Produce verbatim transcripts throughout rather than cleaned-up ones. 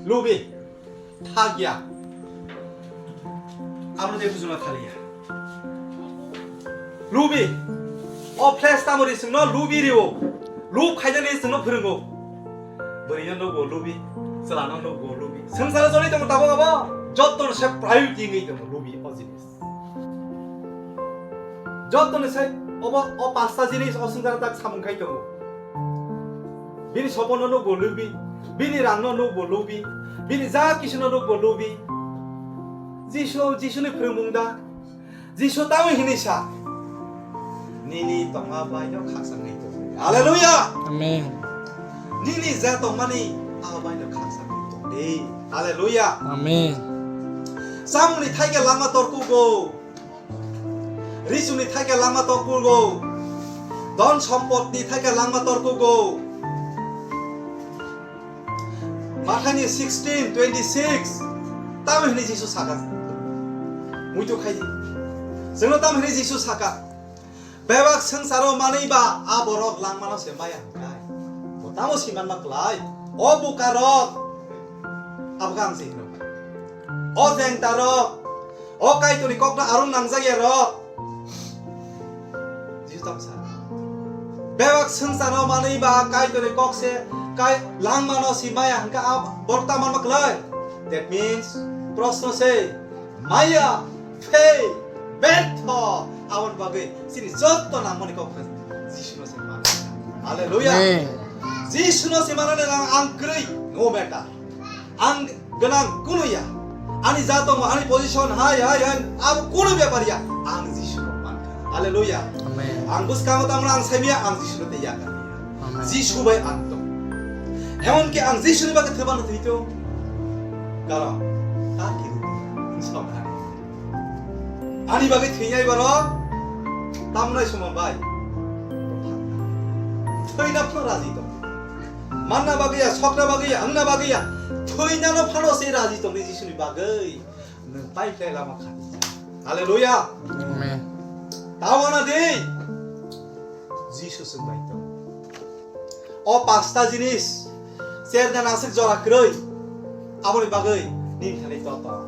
Lubi. Thagya. Amo je bujuna thaliya. Lubi. O flesh tamori singno lubi rio. Lub khainani singno phwrwngo. Bwrwino nukgo lubi. Chwlano nukgo lubi. Swngcharo joli tongo tabuk abo. Jotto se priority wngwi tongo lubi o jinis. Jottoni sai obo o pasta jinis o swngcharo tak samung khai tongo. Bini sopono nukbo lubi, bini rangno nukbo lubi, bini ja kisino nukbo lubi. Jisu, Jisuni phwrwngmung da? Jisu tamo hini sa? Nini tongma bai no khaksa ngai tong. Hallelujah! Amen. Nini ja tongmani a bai no khaksa ngai tong de. Hallelujah! Amen. Samungni thaike lama torkugo. Risuni thaike lama torkugo. Don sompotni thaike lama torkugo. Mathaini sixteen twenty six. Tamo hini Jisu saka. Muitu khaidi. Jengno tamo hini Jisu saka. Bebak swngcharo manwi ba a borok langmano se maya hwnkhe. Bo tamo simanma klai. O bukarok. Abo khe ang se hino. O jengtarok. O Kaitorni kokno arung nangjak ya rok. Jisu tamo sa. Bebak swngcharo manwi ba Kaitorni kok se kai langmano si maya hwnkhe a borok tamo manma klai. That means, proshno se. Maya, fail, bertho, aboni bagwi chini jotto nangmani kok khe Jisuno se mano. Hallelujah. Amen. Jisuno se manani rang ang kwrwi, no matter. Ang gwnang kunuya. Ani ja tongo, ani position hai, hai, hai, abo kunu bepar ya. Ang Jisuno mankha. Hallelujah. Amen. Ang bwskango tamno ang saimya, ang Jisuno tei yakar. Amen. Jisu bai ang tong. Emonki ang Jisuni bagwi thwibano thwito. Karon, ta kiri tong. Ani bagwi thwinai borok tamnai sumon bai. Thwina phano raji tong. Manna bagwi ya, sokna bagwi ya, wngna bagwi ya. Thwinano phano se raji tongdi Jisuni bagwi. Nwng pai khlai lama kha. Hallelujah. Amen. Tawana di. Jisu swng bai tong. O pasta jinis, cherna nasik jora kwrwi, aboni bagwi nini thani to tong.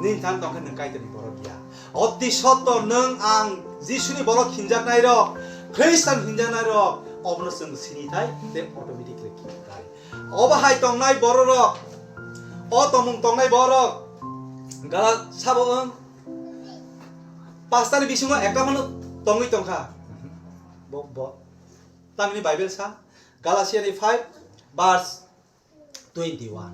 Nini thani tongkhe nwng Kaitorni borok ya. Oti sotto nwng ang Jisuni borok hinjaknai rok, Khristan hinjaknai rok, obono chwng sinithai tei automatically khitai. Obo hai tongnai bororok, o tongmung tongnai borok, gala sabo wng, pastani bisingo ekta mano tongwi tongkha. Bo, bo. Tamni Bible sa, Galatiani five verse twenty-one.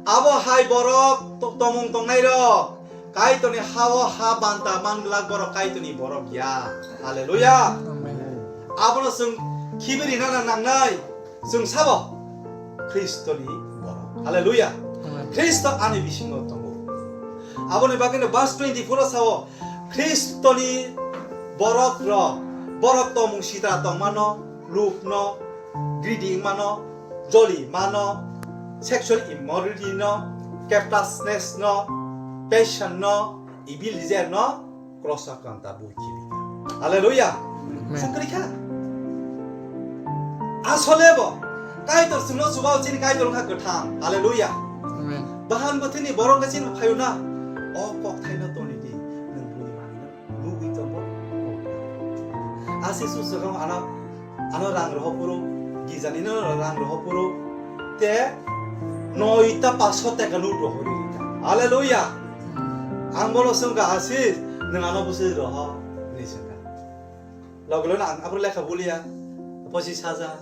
Abo hai borok to-, tomung tongnai rok, Kaitorni hao ha banta man glak borok Kaitorni borok ya. Hallelujah. Amen. Abono chwng khibiri nana nangnai, chwng sabo Khristoni borok. Hallelujah. Amen. Khristo ani bisingo tongo. Aboni bagwino verse twenty-four o sao, Khristoni borok rok, borok tomung sitra tongmano, lubno, greedy wngmano, joli mano, sexual immorality no, covetousness no, passion no, evil desire no, cross o kanta bui khibi. Hallelujah. Amen. Sukri kha. Asole bo, Kaitor chwngno chubao chini Kaitor wngkha kwthang. Hallelujah. Amen. Bahan bwthwini borok khe chini phaio na, o kok thaino toni di, nwng bui manino. Nugwi tongo. Asi su swkang ano, ano rang rohor phuru, gijani no rang rohor phuru, te noita paso teka nuk rohor rika. Hallelujah. Ang bono swngkha, Asi, nwng ano bwswi roho, hinwi swngkha. Logi lono ang abro lekha bulia, pochis hajar.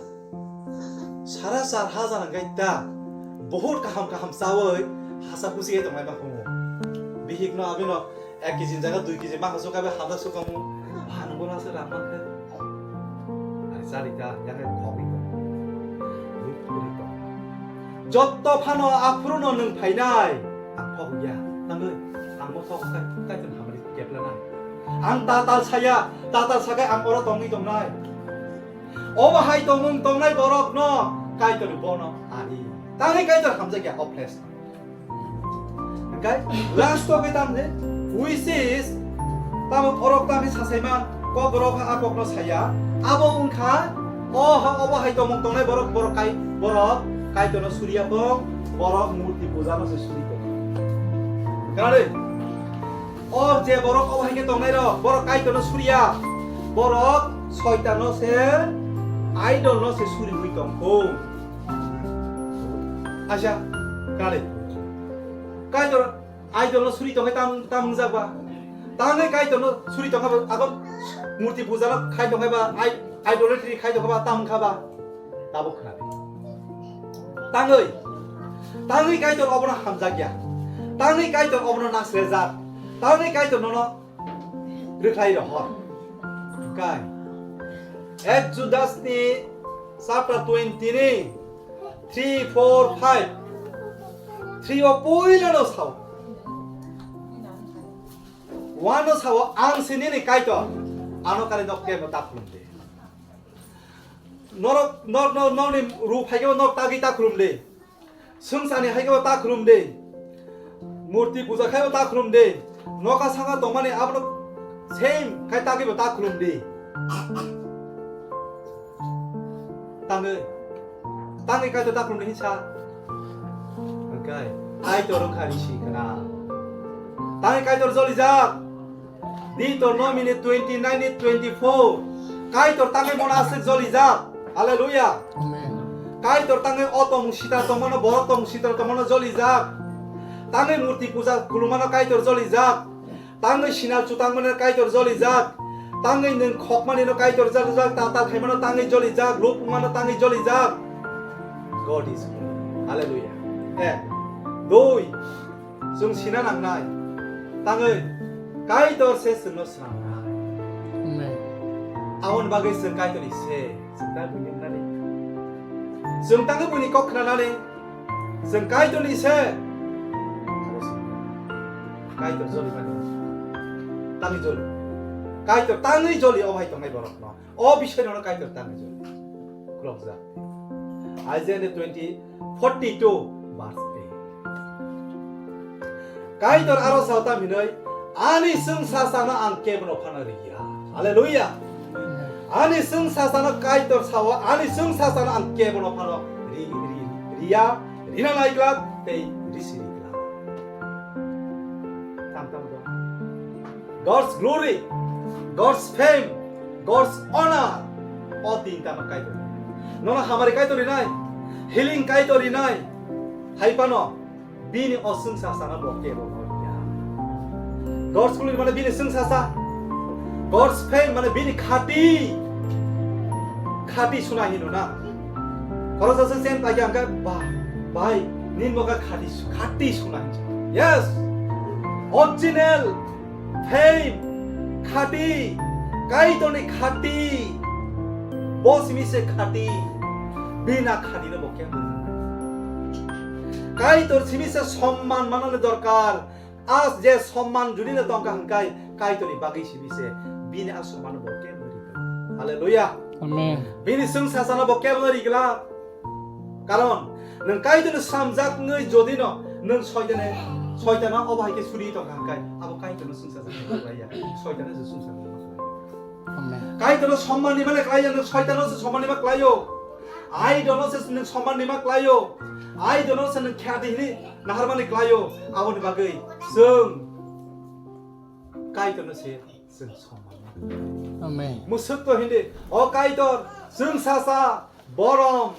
Sara char hajar hwnkhe ta, bohut kaham kaham chawi, hasa kuchi khe tonglai ma khumu. Bihik no abino ek kg ni jaga dui kg ma hasu kabe hada su kamu. Bahan gora se raman khe. Ari chari ta, yang khe khogwi tong. Ruk khogwi tong. Jotto phano aphuru no nwng phainai. Ang khogwi ya. Tangwi, ang bo khogwi kai, kai tong hamari kepla na. Ang tatal saya, tatal sakai ang oro tongwi tongnai. Omo hai tongmung tongnai borok no Kaitor bono ari. Tangwi Kaitor hamjakya o flesh. Hwnkhe last o khe tamni, which is, tamo borok tamni sasaiman, kok rok a kokno saya, abo wngkha, o ha, obo hai tongmung tongnai borok, borok kai, borok Kaitorno suriya pong, Borok murti puja no se suri tong. Kanade? O je borok obo hai khe tongnai rok, borok Kaitor no suriya. Borok soitan no se, idol no se suri hui tong kho. Acha, kanade? Kaitor idol no suri tong khe tam, tam wngjak ba? Tangwi Kaitor no suri tong kha ba, abo murti puja no khai tong kha ba, i-, idolatry khai tong kha ba, tam kha ba? Tabuk khna di. Tangwi, tangwi Kaitor obono hamjakya. Tangwi Kaitor obono nasrejak. Tangwi Kaitor nono rwkhlai rohor. Kai. Exodus ni chapter twenty ni three, four, five. Three o puila no sao. One no sao, ang se nini Kaitor. Ano kali nok kebo ta khulum de. Norok, nor, nor, nor ni ru phai khe bo nok tagwi ta khulum de. Swngchar ni hai khe bo ta khulum de. Murti puja khai bo ta khulum de. Noka saka tongmani abono same khai tagwi bo ta khulum de. Tangwi, tangwi Kaitor ta khulum de hinsa. Hwnkhe Kaitor wngkha risi khna. Tangwi Kaitor jolijak. Deuteronomy ni twenty nine ni twenty four. Kaitor tangwi mono aswk jolijak. Hallelujah. Amen. Kaitor tangwi o tong sitra tongmano, borok tong sitra tongmano jolijak. Tangwi murti puja khulumano Kaitor jolijak. Tangwi sinal chutangmano Kaitor jolijak. Tangwi nwng khokmani no Kaitor jolijak. Tatal khaimano tangwi jolijak. Lupungmano tangwi jolijak. God is good. Hallelujah. Eh. Dui. Chwng sina nangnai. Tangwi Kaitor se chwngno swnamnai. Amen. Aboni bagwi chwng Kaitorni se, chwng tangwi buini wngnani. Chwng tangwi buini kok khnanani. Chwng Kaitorni se. Kaitor joli mani. Tangwi joli. Kaitor tangwi joli o hai tongnai borokno. O bisai nono Kaitor tangwi joli. Khulokjak. Isaiah ni twenty, forty two verse eight. Kaitor aro sao tam hinoi, "Ani chwng sasano ang kebono phano riya." Hallelujah. Ani chwng sasano Kaitor sao, "Ani chwng sasano ang kebono phano ri, ri, riya, rina naiglak tei risi riglak." Tam tam do. God's glory, God's fame, God's honor. O tinta no Kaitor. Nono hamari Kaitor rinai, healing Kaitor rinai. Hai phano bini o chwng sasano bo kebo no ya. God's glory mane bini chwng sasa. God's fame mane bini khati. Khati suna hino na. Khoroksa se chen paikha hwnkhe, "Ba, bai, nini bokha khati, khati suna hinwi." Yes. Original fame, khati, Kaitorni khati. Bo simi se khati. Bina khati no bo khe. Kaitor simi se somman manani dorkar. As je somman judi no tongkha hwnkhe Kaitorni bagwi simi se bini a somman bo kebo no rigla. Hallelujah. Amen. Bini chwng sasano bo kebo no rigla. Karon nwng Kaitorni sramjak wngwi jodi no nwng soitane, soitano obo hai khe suri tongkha hwnkhe abo Kaitorno chwng sasano ma khlaiya. Soitano se chwng sasano ma khlaiya. Amen. Kaitorno somman ni mane khlaiya, nwng soitano se somman ni ma khlaio. Idol no se nwng somman ni ma khlaio. Idol no se nwng khyadi hini naharmani khlaio. Aboni bagwi chwng Kaitorno se chwng somman. Amen. Mwswk to hindi, "O Kaitor, chwng sasa, borom,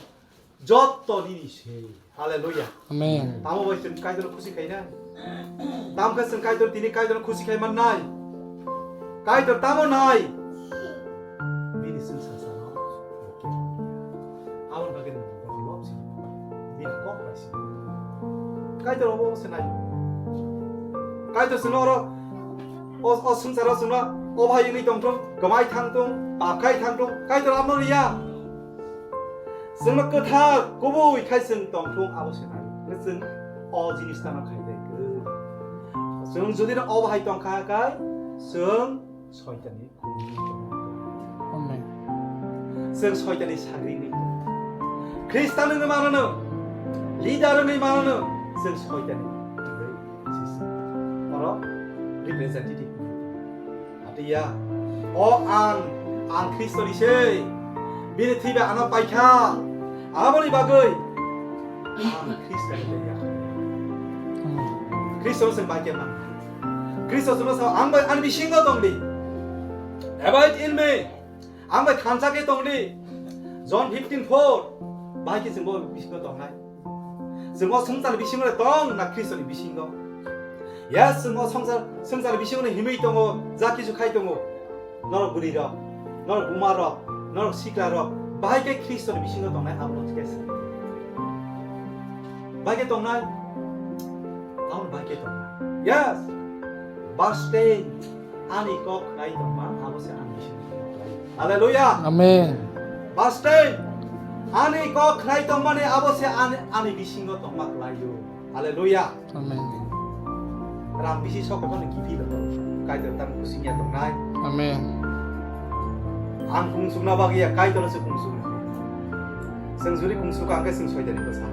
jotto nini se." Hallelujah. Amen. Tamo bai chwng Kaitorno khusi khainai? Tamo khe chwng Kaitor tini Kaitorno khusi khai mannai? Kaitor tamo nai? Bini chwng sasa no. Aboni bagwi nwng bo lobsi. Bini kok bai si. Kaitor obo se nai. Kaitor se no oro o, o swngcharo chwngno o bahai wngwi tongthung, kwmai thangthung, pap khai thangthung, Kaitor abono riya. Chwngno kwthar kubui khai chwng tongthung abo se nai. Hwnkhe chwng o jinis tano khai dai kwrwi. Chwng jodi no o bahai tongkha kha, chwng soitani Amen. Chwng soitani sagri wngwi tongo. Khristan wngwi manano, leader wngwi manano, chwng soitani wngwi sisi. Oro representative. Atiya, o ang, ang Khristoni se, bini thwiba ano paikha. Aboni bagwi Ang Khristo ni ya. Khristo se bai ke ma. Khristo se sa ang bai ani bisingo tong di. Abide in me. Ang bai khansa ke tong di. John fifteen four. Bai ke jengbo bisingo tong nai. Jengbo songchar bisingo le tong na Khristo ni bisingo. Yes, jengbo songchar, songchar bisingo ni himui tongo, ja kisu khai tongo. Norok bwrwi rok, norok buma rok, norok sikla rok, bahai khe Khristo ni bisingo tongnai abo no khe se. Bahai khe tongnai, abo no bahai khe tongnai. Yes. Verse ten, ani kok khnai tongma, abo se ani bisingo tongnai. Hallelujah. Amen. Verse ten, ani kok khnai tongmani abo se ani, ani bisingo tongma khlaio. Hallelujah. Amen. Ram bisi sok khe bono kiphil o. Kaitor tang kusingya tongnai. Amen. Ang kungsukna bagwi ya, Kaitor se kungsuk. Seng juri kungsuk ang khe seng soidani bwsa.